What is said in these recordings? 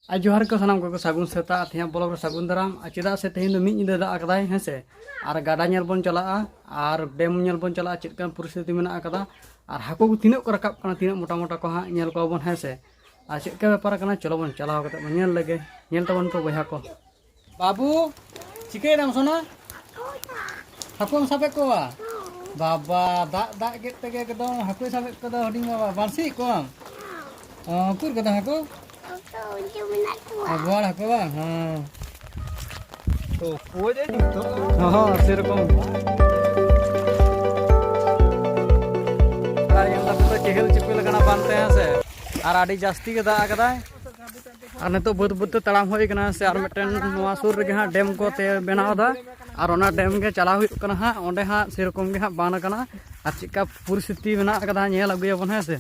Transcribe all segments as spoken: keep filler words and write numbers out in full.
ᱟᱨ ᱡᱚᱦᱟᱨ ᱠᱚ ᱥᱟᱱᱟᱢ ᱠᱚᱜᱮ, ᱥᱟᱹᱜᱩᱱ ᱥᱮᱛᱟᱜ᱾ ᱛᱮᱦᱮᱧᱟᱜ ᱵᱞᱚᱜ ᱨᱮ ᱥᱟᱹᱜᱩᱱ ᱫᱟᱨᱟᱢ᱾ ᱟᱨ ᱪᱮᱫᱟᱜ ᱥᱮ ᱛᱮᱦᱮᱧ ᱫᱚ ᱢᱤᱫ ᱧᱤᱫᱟᱹ ᱫᱟᱜ ᱟᱠᱟᱫᱟᱭ, ᱦᱮᱸ ᱥᱮ, ᱟᱨ ᱜᱟᱰᱟ ᱧᱮᱞ ᱵᱚᱱ ᱪᱟᱞᱟᱜᱼᱟ, ᱟᱨ ᱰᱮᱢ ᱧᱮᱞ ᱵᱚᱱ ᱪᱟᱞᱟᱜᱼᱟ, ᱪᱮᱫ ᱞᱮᱠᱟᱱ ᱯᱚᱨᱤᱥᱛᱷᱤᱛᱤ ᱢᱮᱱᱟᱜ ᱟᱠᱟᱫᱟ, ᱟᱨ ᱦᱟᱹᱠᱩ ᱠᱚ ᱛᱤᱱᱟᱹᱜ ᱠᱚ ᱨᱟᱠᱟᱵ ᱠᱟᱱᱟ, ᱛᱤᱱᱟᱹᱜ ᱢᱚᱴᱟ ᱢᱚᱴᱟ ᱠᱚ ᱦᱟᱸᱜ ᱧᱮᱞ ᱠᱚᱣᱟ ᱵᱚᱱ, ᱦᱮᱸ ᱥᱮ᱾ ᱟᱨ ᱪᱮᱫ ᱞᱮᱠᱟ ᱵᱮᱯᱟᱨ ᱠᱟᱱᱟ, ᱪᱚᱞᱚ ᱵᱚᱱ ᱪᱟᱞᱟᱣ ᱠᱟᱛᱮ ᱵᱚᱱ ᱧᱮᱞ ᱞᱮᱜᱮ᱾ ᱧᱮᱞ ᱛᱟᱵᱚᱱ ᱯᱮ ᱵᱚᱭᱦᱟ ᱠᱚ᱾ ᱵᱟᱹᱵᱩ, ᱪᱤᱠᱟᱹᱭᱮᱫᱟᱢ ᱥᱳᱱᱟ? ᱦᱟᱹᱠᱩᱢ ᱥᱟᱵᱮᱫ ᱠᱚᱣᱟ? ᱵᱟᱵᱟ, ᱫᱟᱜ ᱫᱟᱜ ᱠᱮᱫ ᱛᱮᱜᱮ ᱮᱠᱫᱚᱢ ᱦᱟᱹᱠᱩᱭ ᱥᱟᱵᱮᱫ ᱠᱚᱫᱚ ᱦᱩᱰᱤᱧ ᱵᱟᱵᱟ᱾ ᱵᱟᱹᱲᱥᱤᱭᱮᱫ ᱠᱚᱣᱟᱢ? ᱚ, ᱩᱠᱩᱨ ᱠᱟᱫᱟ ᱦᱟᱹᱠᱩ? ᱚ, ᱵᱳᱣᱟᱲ ᱦᱟᱹᱠᱩ ᱵᱟᱝ? ᱦᱮᱸ᱾ ᱦᱚᱸ, ᱦᱚᱸ, ᱥᱮᱨᱚᱠᱚᱢ᱾ ᱟᱨ ᱧᱮᱞ ᱫᱟᱯᱮ ᱛᱚ, ᱪᱮᱦᱮᱞ ᱪᱮᱯᱮᱞ ᱟᱠᱟᱱᱟ ᱵᱟᱱ ᱛᱮ, ᱦᱮᱸ ᱥᱮ? ᱟᱨ ᱟᱹᱰᱤ ᱡᱟᱹᱥᱛᱤ ᱜᱮ ᱫᱟᱜ ᱟᱠᱟᱫᱟᱭ᱾ ᱟᱨ ᱱᱤᱛᱚᱜ ᱵᱟᱹᱫᱽ ᱵᱟᱹᱫᱽ ᱛᱮ ᱛᱟᱲᱟᱢ ᱦᱩᱭ ᱠᱟᱱᱟ, ᱥᱮ ᱟᱨ ᱢᱤᱫᱴᱮᱱ ᱱᱚᱣᱟ ᱥᱩᱨ ᱨᱮᱜᱮ ᱦᱟᱸᱜ ᱰᱮᱢ ᱠᱚ ᱛᱮ ᱵᱮᱱᱟᱣ ᱮᱫᱟ᱾ ᱟᱨ ᱚᱱᱟ ᱰᱮᱢ ᱜᱮ ᱪᱟᱞᱟᱣ ᱦᱩᱭᱩᱜ ᱠᱟᱱᱟ ᱦᱟᱸᱜ, ᱚᱸᱰᱮ ᱦᱟᱸᱜ ᱥᱮᱨᱚᱠᱚᱢ ᱜᱮ ᱦᱟᱸᱜ ᱵᱟᱱ ᱟᱠᱟᱱᱟ᱾ ᱟᱨ ᱪᱮᱫᱠᱟ ᱯᱚᱨᱤᱥᱛᱷᱤᱛᱤ ᱢᱮᱱᱟᱜ ᱟᱠᱟᱫᱟ ᱧᱮᱞ ᱟᱹᱜᱩᱭᱟᱵᱚᱱ, ᱦᱮᱸ ᱥᱮ᱾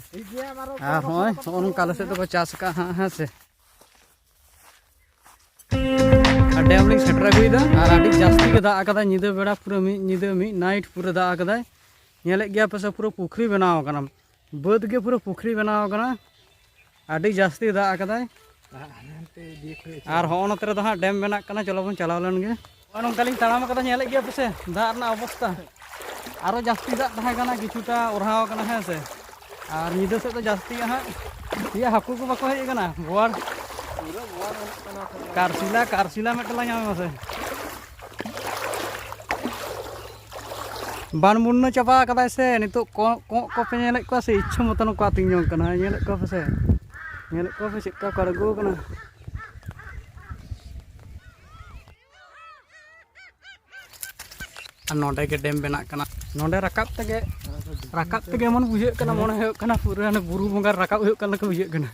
ᱟᱨ ᱦᱚᱸᱜᱼᱚᱭ ᱦᱚᱸᱜᱼᱚ ᱱᱚᱝᱠᱟ ᱟᱞᱮ ᱥᱮᱫ ᱫᱚᱠᱚ ᱪᱟᱥ ᱟᱠᱟᱫ ᱦᱟᱸᱜ, ᱦᱮᱸ ᱥᱮ᱾ ᱟᱨ ᱰᱮᱢ ᱞᱤᱧ ᱥᱮᱴᱮᱨ ᱟᱹᱜᱩᱭᱮᱫᱟ᱾ ᱟᱨ ᱟᱹᱰᱤ ᱡᱟᱹᱥᱛᱤ ᱜᱮ ᱫᱟᱜ ᱟᱠᱟᱫᱟᱭ ᱧᱤᱫᱟᱹ ᱵᱮᱲᱟ, ᱯᱩᱨᱟᱹ ᱢᱤᱫ ᱧᱤᱫᱟᱹ, ᱢᱤᱫ ᱱᱟᱭᱤᱴ ᱯᱩᱨᱟᱹ ᱫᱟᱜ ᱟᱠᱟᱫᱟᱭ᱾ ᱧᱮᱞᱮᱫ ᱜᱮᱭᱟ ᱯᱮ ᱥᱮ, ᱯᱩᱨᱟᱹ ᱯᱩᱠᱷᱨᱤ ᱵᱮᱱᱟᱣ ᱟᱠᱟᱱᱟ, ᱵᱟᱹᱫᱽ ᱜᱮ ᱯᱩᱨᱟᱹ ᱯᱩᱠᱷᱨᱤ ᱵᱮᱱᱟᱣ ᱟᱠᱟᱱᱟ᱾ ᱟᱹᱰᱤ ᱡᱟᱹᱥᱛᱤ ᱫᱟᱜ ᱟᱠᱟᱫᱟᱭ᱾ ᱟᱨ ᱦᱚᱸᱜᱼᱚ ᱱᱚᱛᱮ ᱨᱮᱫᱚ ᱦᱟᱸᱜ ᱰᱮᱢ ᱵᱮᱱᱟᱜ ᱠᱟᱱᱟ, ᱪᱚᱞᱚ ᱵᱚᱱ ᱪᱟᱞᱟᱣ ᱞᱮᱱ ᱜᱮ᱾ ᱱᱚᱜᱼᱚ ᱱᱚᱝᱠᱟ ᱞᱤᱧ ᱛᱟᱲᱟᱢ ᱟᱠᱟᱫᱟ, ᱧᱮᱞᱮᱫ ᱜᱮᱭᱟ ᱯᱮ ᱥᱮ ᱫᱟᱜ ᱨᱮᱱᱟᱜ ᱚᱵᱚᱥᱛᱟ᱾ ᱟᱨᱚ ᱡᱟᱹᱥᱛᱤ ᱫᱟᱜ ᱛᱟᱦᱮᱸ ᱠᱟᱱᱟ, ᱠᱤᱪᱷᱩᱴᱟ ᱚᱨᱦᱟᱣ ᱟᱠᱟᱱᱟ, ᱦᱮᱸ ᱥᱮ᱾ ᱟᱨ ᱧᱤᱫᱟᱹ ᱥᱮᱫ ᱫᱚ ᱡᱟᱹᱥᱛᱤ ᱦᱟᱸᱜ, ᱤᱭᱟᱹ, ᱦᱟᱹᱠᱩ ᱠᱚ ᱵᱟᱠᱚ ᱦᱮᱡ ᱟᱠᱟᱱᱟ, ᱵᱳᱣᱟᱲ᱾ ᱠᱟᱨᱥᱤᱞᱟ, ᱠᱟᱨᱥᱤᱞᱟ ᱢᱤᱫᱴᱮᱱ ᱞᱟᱝ ᱧᱟᱢ ᱢᱟᱥᱮ᱾ ᱵᱟᱱ ᱵᱩᱱᱱᱟᱹ ᱪᱟᱵᱟ ᱟᱠᱟᱫᱟᱭ ᱥᱮ, ᱱᱤᱛᱚᱜ ᱠᱚᱸᱜ, ᱠᱚᱸᱜ ᱠᱚᱯᱮ ᱧᱮᱞᱮᱫ ᱠᱚᱣᱟ ᱥᱮ? ᱤᱪᱪᱷᱟᱹ ᱢᱚᱛᱚᱱ ᱠᱚ ᱟᱹᱛᱤᱧ ᱡᱚᱝ ᱠᱟᱱᱟ᱾ ᱧᱮᱞᱮᱫ ᱠᱚᱣᱟ ᱯᱮ ᱥᱮ? ᱧᱮᱞᱮᱫ ᱠᱚᱣᱟ ᱯᱮ ᱪᱮᱫ ᱞᱮᱠᱟ ᱠᱚ ᱟᱬᱜᱚ ᱟᱠᱟᱱᱟ? ᱟᱨ ᱱᱚᱰᱮ ᱜᱮ ᱰᱮᱢ ᱵᱮᱱᱟᱜ ᱠᱟᱱᱟ᱾ ᱱᱚᱰᱮ ᱨᱟᱠᱟᱵ ᱛᱮᱜᱮ, ᱨᱟᱠᱟᱵ ᱛᱮᱜᱮ ᱮᱢᱚᱱ ᱵᱩᱡᱷᱟᱹᱜ ᱠᱟᱱᱟ, ᱢᱚᱱᱮ ᱦᱩᱭᱩᱜ ᱠᱟᱱᱟ ᱯᱩᱨᱟᱹ ᱦᱟᱱᱮ ᱵᱩᱨᱩ ᱵᱚᱸᱜᱟ ᱨᱟᱠᱟᱵ ᱦᱩᱭᱩᱜ ᱠᱟᱱ ᱞᱮᱠᱟ ᱵᱩᱡᱷᱟᱹᱜ ᱠᱟᱱᱟ᱾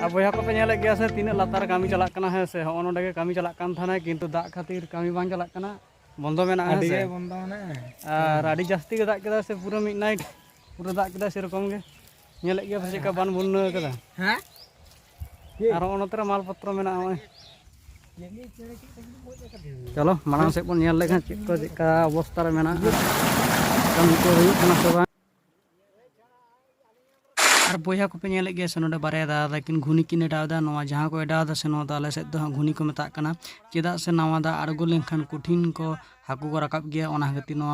ᱟᱨ ᱵᱚᱭᱦᱟ ᱠᱚᱯᱮ ᱧᱮᱞᱮᱫ ᱜᱮᱭᱟ ᱥᱮ, ᱛᱤᱱᱟᱹᱜ ᱞᱟᱛᱟᱨ ᱠᱟᱹᱢᱤ ᱪᱟᱞᱟᱜ ᱠᱟᱱᱟ, ᱦᱮᱸ ᱥᱮ? ᱦᱚᱸᱜᱼᱚ ᱱᱚᱰᱮ ᱜᱮ ᱠᱟᱹᱢᱤ ᱪᱟᱞᱟᱜ ᱠᱟᱱ ᱛᱟᱦᱮᱱᱟ, ᱠᱤᱱᱛᱩ ᱫᱟᱜ ᱠᱷᱟᱹᱛᱤᱨ ᱠᱟᱹᱢᱤ ᱵᱟᱝ ᱪᱟᱞᱟᱜ ᱠᱟᱱᱟ, ᱵᱚᱱᱫᱚ ᱢᱮᱱᱟᱜᱼᱟ, ᱦᱮᱸ ᱟᱹᱰᱤ ᱥᱮ? ᱜᱮ ᱵᱚᱱᱫᱚ ᱢᱮᱱᱟᱜᱼᱟ᱾ ᱟᱨ ᱟᱹᱰᱤ ᱡᱟᱹᱥᱛᱤ ᱜᱮ ᱫᱟᱜ ᱠᱮᱫᱟ ᱥᱮ, ᱯᱩᱨᱟᱹ ᱢᱤᱫ ᱱᱟᱭᱤᱴ ᱯᱩᱨᱟᱹ ᱫᱟᱜ ᱠᱮᱫᱟ ᱥᱮᱨᱚᱠᱚᱢ ᱜᱮ᱾ ᱧᱮᱞᱮᱫ ᱜᱮᱭᱟ ᱯᱮ ᱪᱮᱫ ᱞᱮᱠᱟ ᱵᱟᱱ ᱵᱩᱱᱱᱟᱹ ᱠᱟᱫᱟ᱾ ᱦᱮᱸ? ᱟᱨ ᱦᱚᱸᱜᱼᱚ ᱱᱚᱛᱮ ᱨᱮ ᱢᱟᱞ ᱯᱚᱛᱨᱚ ᱢᱮᱱᱟᱜᱼᱟ ᱱᱚᱜᱼᱚᱭ᱾ ᱪᱚᱞᱚ, ᱢᱟᱲᱟᱝ ᱥᱮᱫ ᱵᱚᱱ ᱧᱮᱞ ᱞᱮᱠᱷᱟᱱ ᱪᱮᱫ ᱠᱚ, ᱪᱮᱫ ᱞᱮᱠᱟ ᱚᱵᱚᱥᱛᱟ ᱨᱮ ᱢᱮᱱᱟᱜᱼᱟ, ᱠᱟᱹᱢᱤ ᱠᱚ ᱦᱩᱭᱩᱜ ᱠᱟᱱᱟ ᱥᱮ ᱵᱟᱝ᱾ ᱟᱨ ᱵᱚᱭᱦᱟ ᱠᱚᱯᱮ ᱧᱮᱞᱮᱫ ᱜᱮᱭᱟ ᱥᱮ, ᱱᱚᱰᱮ ᱵᱟᱨᱭᱟ ᱫᱟᱫᱟ ᱛᱟᱹᱠᱤᱱ ᱜᱷᱩᱱᱤ ᱠᱤᱱ ᱚᱰᱟᱣ ᱮᱫᱟ᱾ ᱱᱚᱣᱟ ᱡᱟᱦᱟᱸ ᱠᱚ ᱚᱰᱟᱣ ᱮᱫᱟ ᱥᱮ, ᱱᱚᱣᱟ ᱫᱚ ᱟᱞᱮ ᱥᱮᱫ ᱫᱚ ᱦᱟᱸᱜ ᱜᱷᱩᱱᱤ ᱠᱚ ᱢᱮᱛᱟᱜ ᱠᱟᱱᱟ᱾ ᱪᱮᱫᱟᱜ ᱥᱮ ᱱᱟᱣᱟ ᱫᱟᱜ ᱟᱬᱜᱚ ᱞᱮᱱᱠᱷᱟᱱ ᱠᱚᱴᱷᱤᱱ ᱠᱚ ᱦᱟᱹᱠᱩ ᱠᱚ ᱨᱟᱠᱟᱵ ᱜᱮᱭᱟ, ᱚᱱᱟ ᱠᱷᱟᱹᱛᱤᱨ ᱱᱚᱣᱟ